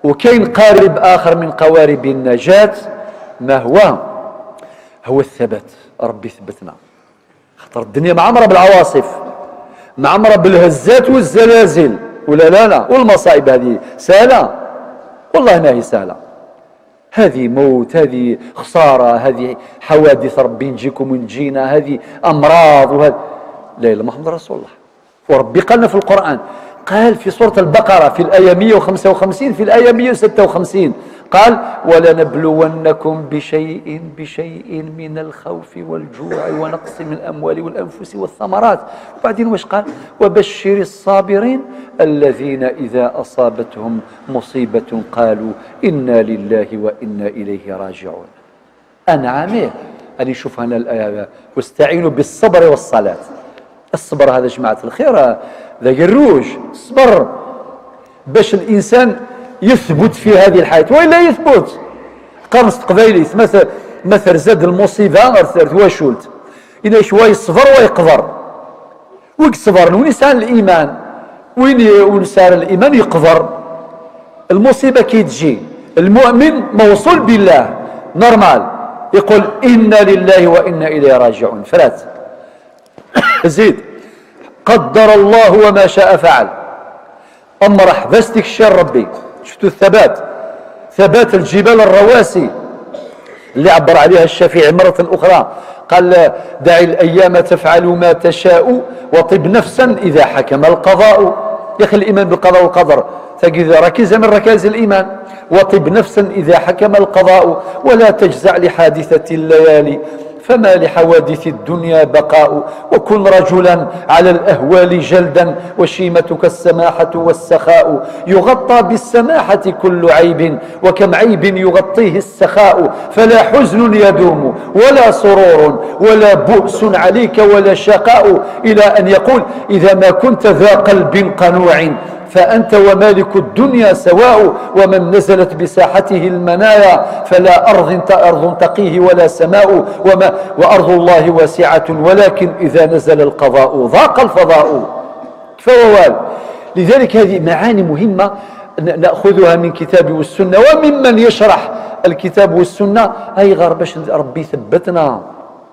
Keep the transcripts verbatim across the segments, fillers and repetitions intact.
وكاين قارب آخر من قوارب النجاة، ما هو؟ هو الثبات. ربي ثبتنا، خاطر الدنيا معمرة بالعواصف، معمرة بالهزات والزلازل، ولا لا لا؟ والمصائب هذه سهلة؟ والله ما هي سهلة. هذه موت، هذه خسارة، هذه حوادث، ربي ينجيكم وينجينا، هذه أمراض، وهذا لا إله إلا محمد رسول الله. وربي قالنا في القرآن، قال في سورة البقرة في الآية مية وخمسة وخمسين، في الآية مية وستة وخمسين، قال: "ولنبلونكم بشيء، بشيء من الخوف والجوع ونقص من الأموال والأنفس والثمرات". وبعدين واش قال؟ "وبشر الصابرين الذين إذا أصابتهم مصيبة قالوا إنا لله وإنا إليه راجعون". أنعم إيه؟ أنا نشوف هنا الآية: "واستعينوا بالصبر والصلاة". الصبر هذا جماعة الخير، آه، ذا قروج الصبر، باش الإنسان يثبت في هذه الحياة، وإلا يثبت. قرن تقبايلي مثل، مثل زاد المصيبة غير ثلاث واشولت. إذا شوي الصبر ويقدر. ويك صبر، وين يسعى الإيمان؟ وين ي-، وين يسعى الإيمان يقدر. المصيبة كي تجي، المؤمن موصول بالله، نورمال، يقول: "إنا لله وإنا إليه راجعون". فرات. زيد: "قدر الله وما شاء فعل". أمر حبستك الشر ربي. شفتوا الثبات؟ ثبات الجبال الرواسي اللي عبر عليها الشافعي مرة أخرى، قال: "دع الأيام تفعل ما تشاء، وطب نفسا إذا حكم القضاء". يا أخي، الإيمان بالقضاء والقدر تجد ركيزة من ركائز الإيمان. "وطب نفسا إذا حكم القضاء، ولا تجزع لحادثة الليالي، فما لحوادث الدنيا بقاء. وكن رجلا على الأهوال جلدا، وشيمتك السماحة والسخاء. يغطى بالسماحة كل عيب، وكم عيب يغطيه السخاء. فلا حزن يدوم، ولا سرور، ولا بؤس عليك، ولا شقاء". إلى أن يقول: "إذا ما كنت ذا قلب قنوع، فأنت ومالك الدنيا سواء، ومن نزلت بساحته المنايا، فلا أرض، أرض تقيه ولا سماء، وما، وأرض الله واسعة، ولكن إذا نزل القضاء ضاق الفضاء". كفى ووال. لذلك هذه معاني مهمة ن-، نأخذها من كتاب والسنة، وممن يشرح الكتاب والسنة، أي غير باش ربي يثبتنا.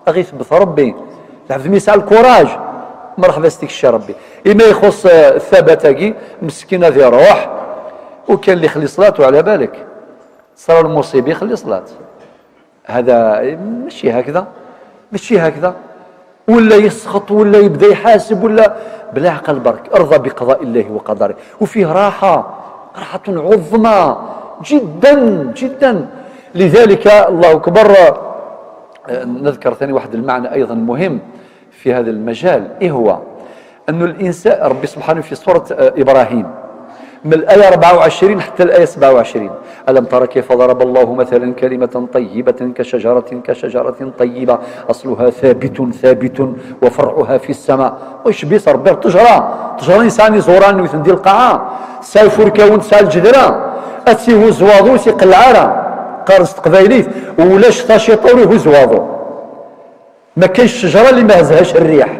أغي يثبت ربي. العبد ما يسعى الكوراج، مرحبا ستيك الشي ربي. إما يخص، آه، الثبات كي مسكين هذه روح، وكان اللي يخلي صلاته على بالك. صار المصيبة يخلي صلاة. هذا ماشي هكذا، ماشي هكذا. ولا يسخط، ولا يبدا يحاسب، ولا بلا عقل برك. ارضى بقضاء الله وقدره، وفيه راحة، راحة عظمى جدا جدا. لذلك الله أكبر. آه، نذكر ثاني واحد المعنى أيضا مهم في هذا المجال، إيه هو؟ أن الإنسان، ربي سبحانه في سورة، آه، إبراهيم، من الآية أربعة وعشرين حتى الآية سبعة وعشرين: "ألم تر كيف ضرب الله مثلا كلمة طيبة كشجرة، كشجرة طيبة أصلها ثابت، ثابت وفرعها في السماء". واش بيس ربي؟ تجرة، تجرة إنسان يزوران ويثندي القاعة، ساي فركاون، ساي الجدرة، أتسيهو زواضو سي قلعارة، قارس تقبايليت، ولاش تاشيطور يهو زواضو. ما كاينش شجرة اللي ما هزهاش الريح.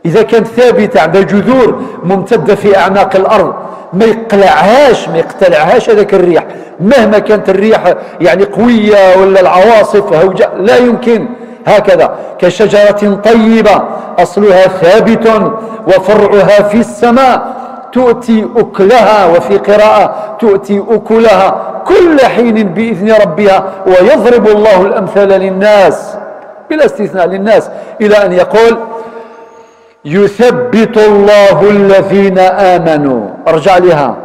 إذا كانت ثابتة عندها جذور ممتدة في أعماق الأرض، ما يقلعهاش، ما يقتلعهاش هذاك الريح، مهما كانت الريح يعني قوية ولا العواصف هوجة، لا يمكن. هكذا: "كشجرة طيبة أصلها ثابت وفرعها في السماء تؤتي أكلها"، وفي قراءة: "تؤتي أكلها كل حين بإذن ربها ويضرب الله الأمثال للناس"، بلا استثناء، للناس، إلى أن يقول: "يثبت الله الذين آمنوا". رجع لها،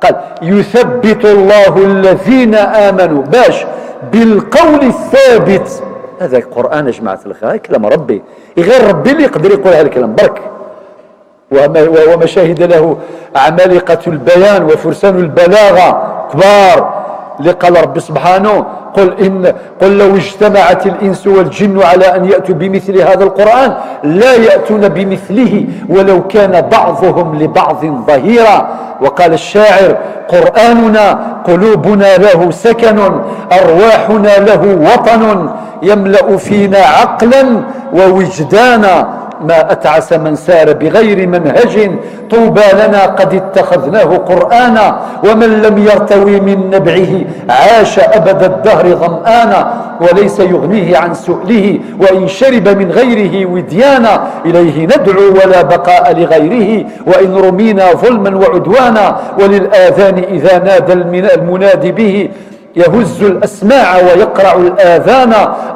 قال: "يثبت الله الذين آمنوا"، باش؟ "بالقول الثابت". هذا القرآن يا جماعة الخير، هذا كلام ربي، غير ربي اللي يقدر يقول هذا الكلام برك. وما-، و-، وما شهد له عمالقة البيان وفرسان البلاغة كبار، اللي قال ربي سبحانه: "قل إن، قل لو اجتمعت الإنس والجن على أن يأتوا بمثل هذا القرآن لا يأتون بمثله ولو كان بعضهم لبعض ظهيرا". وقال الشاعر: "قرآننا قلوبنا له سكن، أرواحنا له وطن، يملأ فينا عقلا ووجدانا". ما أتعس من سار بغير منهج، طوبى لنا قد اتخذناه قرآنا، ومن لم يرتوي من نبعه عاش أبد الدهر ظمآنا، وليس يغنيه عن سؤله وإن شرب من غيره وديانا، إليه ندعو ولا بقاء لغيره، وإن رمينا ظلما وعدوانا، وللآذان إذا نادى المنا-، المنادي به يهز الأسماع ويقرع الآذان.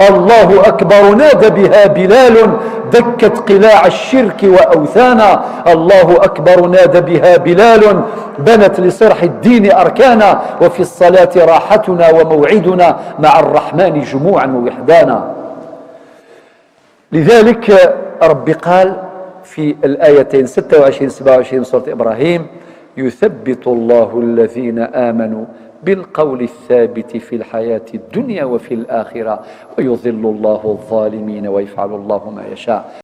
الله أكبر نادى بها بلال، دكت قلاع الشرك وأوثانا. الله أكبر نادى بها بلال، بنت لصرح الدين أركانا، وفي الصلاة راحتنا وموعدنا مع الرحمن جموعا ووحدانا. لذلك ربي قال في الآيتين ستة وعشرين سبعة وعشرين من سورة إبراهيم: يثبت الله الذين آمنوا بالقول الثابت في الحياة الدنيا وفي الآخرة، ويضل الله الظالمين ويفعل الله ما يشاء.